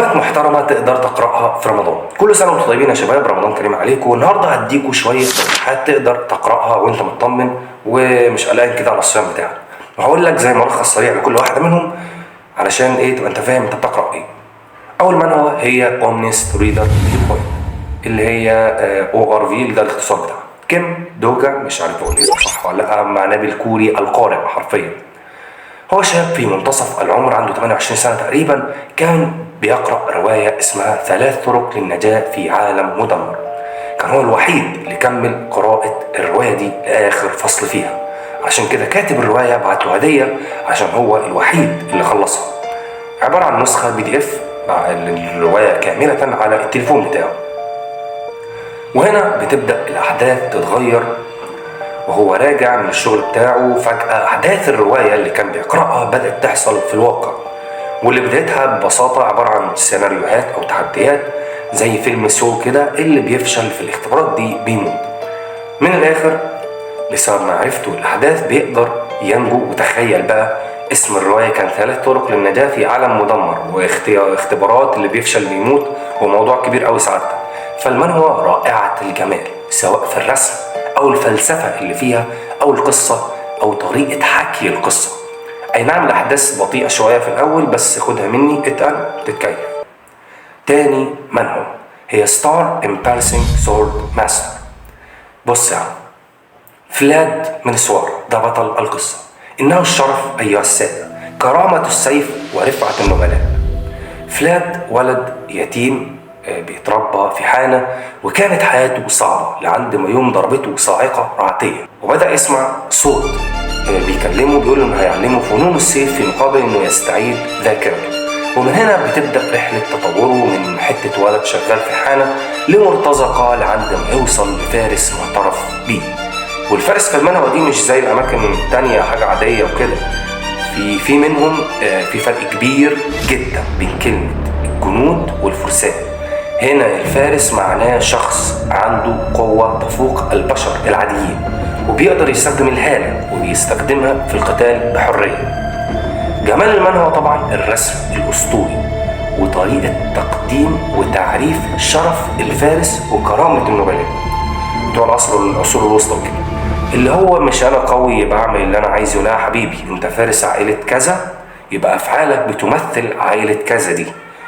منهوات محترمة تقدر تقرأها في رمضان. كل سنة وانتم طيبين يا شباب، رمضان كريم عليكم. والنهارده هديكوا شوية اقتراحات تقدر تقرأها وانت مطمن ومش قلقان كده على الصيام بتاعك. وهقول لك زي ملخص سريع لكل واحدة منهم علشان ايه تبقى انت فاهم انت بتقرأ ايه. أول منهوة هي Honest Reader Viewpoint، اللي هي ORV، اللي ده الاختصار بتاعها. كيم دوجا، مش عارف اقول اسمه صح ولا لا، معناه بالكوري القارئ حرفيا. هو شاب في منتصف العمر، عنده 28 سنة تقريبا. كان بيقرأ رواية اسمها ثلاث طرق للنجاة في عالم مدمر. كان هو الوحيد اللي كمل قراءة الرواية دي لآخر فصل فيها، عشان كده كاتب الرواية بعت له هدية عشان هو الوحيد اللي خلصها، عبارة عن نسخة PDF مع الرواية كاملة على التليفون بتاعه. وهنا بتبدأ الأحداث تتغير. وهو راجع من الشغل بتاعه، فجأة أحداث الرواية اللي كان بيقرأها بدأت تحصل في الواقع، واللي بدايتها ببساطة عبارة عن سيناريوهات أو تحديات زي فيلم Saw كده، اللي بيفشل في الاختبارات دي بيموت. من الآخر، بسبب معرفته الأحداث بيقدر ينجو. وتخيل بقى، اسم الرواية كان ثلاث طرق للنجاة في عالم مدمر، واختبارات اللي بيفشل بيموت، وموضوع كبير أوي سعادتك. فالمانهوا رائعة الجمال، سواء في الرسم أو الفلسفة اللي فيها أو القصة أو طريقة حكي القصة. أي نعم الأحداث بطيئة شوية في الأول، بس خدها مني، اتقل تتكيف. تاني منهوا هي Star Embracing Sword Master. بص يا عم، فلاد من سوار ده بطل القصة. إنه الشرف أيها السادة، كرامة السيف ورفعة النبلاء. فلاد ولد يتيم، بيتربى في حانة، وكانت حياته صعبة لعند ما يوم ضربته صاعقة رعدية، وبدأ يسمع صوت بيكلمه، بيقول انه هيعلمه فنون السيف في مقابل انه يستعيد ذاكرته. ومن هنا بتبدأ رحلة تطوره من حتة ولد شغال في حانة لمرتزقة، لعند ما يوصل لفارس معترف بيه. والفارس في المانهوا دي مش زي الأماكن التانية حاجة عادية وكده، في منهم في فرق كبير جدا بين كلمة الجنود والفرسان. هنا الفارس معناه شخص عنده قوة تفوق البشر العاديين، وبيقدر يستخدم الهالة وبيستخدمها في القتال بحرية. جمال المانهوا طبعا الرسم الأسطوري وطريقة تقديم وتعريف شرف الفارس وكرامة النبلاء بتوع العصور الوسطى وكده، اللي هو مش انا قوي يبقى اعمل اللي انا عايزه. لا يا حبيبي، انت فارس عائلة كذا، يبقى افعالك بتمثل عائلة كذا دي،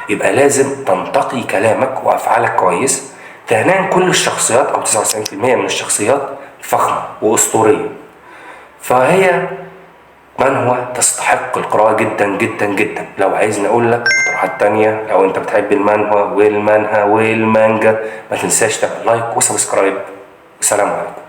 يبقى لازم تنتقي كلامك وافعالك كويس. ثانيا، كل الشخصيات او 99% من الشخصيات فخمة واسطورية. فهي منهوا تستحق القراءة جدا جدا جدا. لو عايزني اقول لك اقتراحات تانية، لو انت بتحب المانهوا والمانها والمانجا، ما تنساش تعمل like و subscribe، والسلام عليكم.